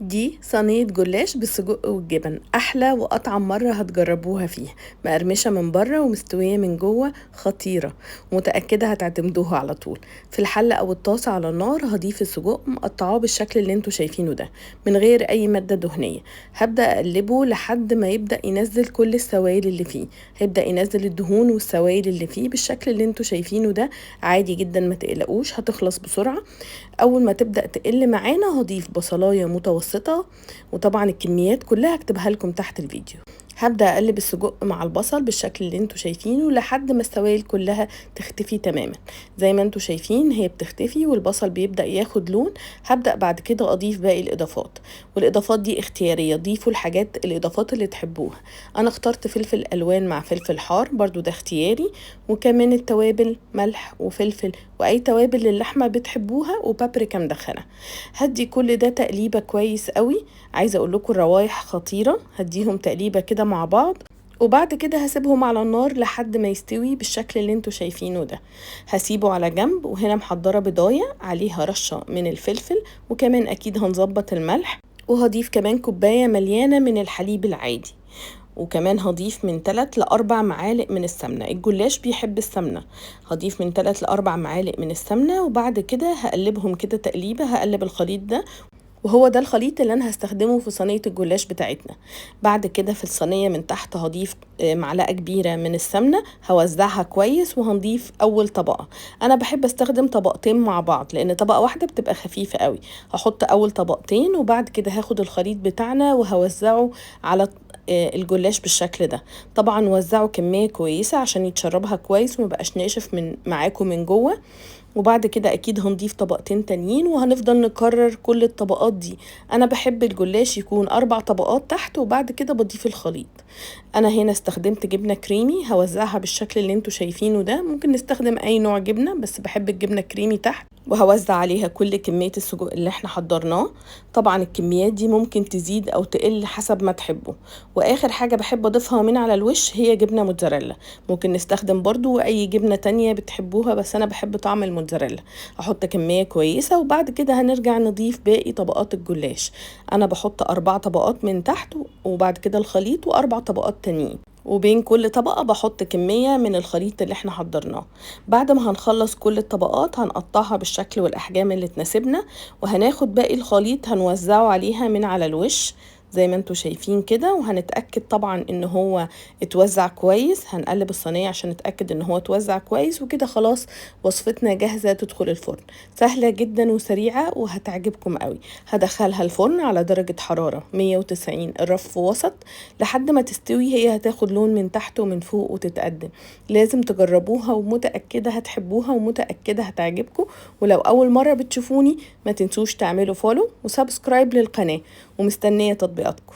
دي صينية جلاش بالسجق والجبن، أحلى وأطعم مرة هتجربوها فيها. مقرمشة من بره ومستوية من جوه، خطيرة، ومتأكدة هتعتمدوها على طول. في الحلة أو الطاسة على النار هضيف السجق مقطعاه بالشكل اللي انتوا شايفينه ده من غير أي مادة دهنية. هبدأ أقلبه لحد ما يبدأ ينزل كل السوائل اللي فيه، هيبدأ ينزل الدهون والسوائل اللي فيه بالشكل اللي انتوا شايفينه ده. عادي جدا، ما تقلقوش، هتخلص بسرعة. أول ما تبدأ تقل معانا هضيف بصلاية متوسطة، وطبعا الكميات كلها هكتبها لكم تحت الفيديو. هبدأ أقلب السجق مع البصل بالشكل اللي انتوا شايفينه لحد ما السوائل كلها تختفي تماما. زي ما انتوا شايفين هي بتختفي والبصل بيبدأ ياخد لون. هبدأ بعد كده أضيف باقي الإضافات، والإضافات دي اختيارية، ضيفوا الحاجات الإضافات اللي تحبوها. أنا اخترت فلفل ألوان مع فلفل حار، برضو ده اختياري، وكمان التوابل ملح وفلفل وأي توابل للحمة بتحبوها، وبابريكا مدخنة. هدي كل ده تقليبة كويس قوي، عايزة أقول لكم الروايح خطيرة. هديهم تقليبة كده مع بعض، وبعد كده هسيبهم على النار لحد ما يستوي بالشكل اللي انتوا شايفينه ده. هسيبه على جنب. وهنا محضرة بضاية عليها رشة من الفلفل، وكمان أكيد هنظبط الملح، وهضيف كمان كوباية مليانة من الحليب العادي، وكمان هضيف من 3 ل4 معالق من السمنة. الجلاش بيحب السمنة، هضيف من 3 ل4 معالق من السمنة. وبعد كده هقلبهم كده تقليبة، هقلب الخليط ده، وهو ده الخليط اللي أنا هستخدمه في صينية الجلاش بتاعتنا. بعد كده في الصينية من تحت هضيف معلقة كبيرة من السمنة، هوزعها كويس، وهنضيف أول طبقة. أنا بحب أستخدم طبقتين مع بعض لأن طبقة واحدة بتبقى خفيفة قوي. هحط أول طبقتين، وبعد كده هاخد الخليط بتاعنا وهوزعه على الجلاش بالشكل ده. طبعا وزعوا كمية كويسة عشان يتشربها كويس ومبقاش ناشف من معاكم من جوه. وبعد كده اكيد هنضيف طبقتين تانيين، وهنفضل نكرر كل الطبقات دي. انا بحب الجلاش يكون 4 طبقات تحت، وبعد كده بضيف الخليط. انا هنا استخدمت جبنة كريمي، هوزعها بالشكل اللي انتوا شايفينه ده. ممكن نستخدم اي نوع جبنة، بس بحب الجبنة الكريمي تحت. وهوزع عليها كل كمية السجق اللي احنا حضرناه. طبعا الكميات دي ممكن تزيد او تقل حسب ما تحبوا. واخر حاجة بحب اضيفها من على الوش هي جبنة موتزاريلا. ممكن نستخدم برضو اي جبنة تانية بتحبوها، بس انا بحب طعم الموتزاريلا. هحط كمية كويسة، وبعد كده هنرجع نضيف باقي طبقات الجلاش. انا بحط 4 طبقات من تحت، وبعد كده الخليط، و4 طبقات تانيين، وبين كل طبقة بحط كمية من الخليط اللي احنا حضرناه. بعد ما هنخلص كل الطبقات هنقطعها بالشكل والأحجام اللي تناسبنا، وهناخد باقي الخليط هنوزعه عليها من على الوش زي ما انتوا شايفين كده. وهنتأكد طبعا ان هو اتوزع كويس، هنقلب الصينية عشان نتأكد ان هو اتوزع كويس. وكده خلاص وصفتنا جاهزة تدخل الفرن. سهلة جدا وسريعة وهتعجبكم قوي. هدخلها الفرن على درجة حرارة 190، الرف وسط، لحد ما تستوي. هي هتاخد لون من تحت ومن فوق وتتقدم. لازم تجربوها، ومتأكدة هتحبوها ومتأكدة هتعجبكم. ولو أول مرة بتشوفوني ما تنسوش تعملوا follow و subscribe للقناة، ومستنية تطبيقاتكم.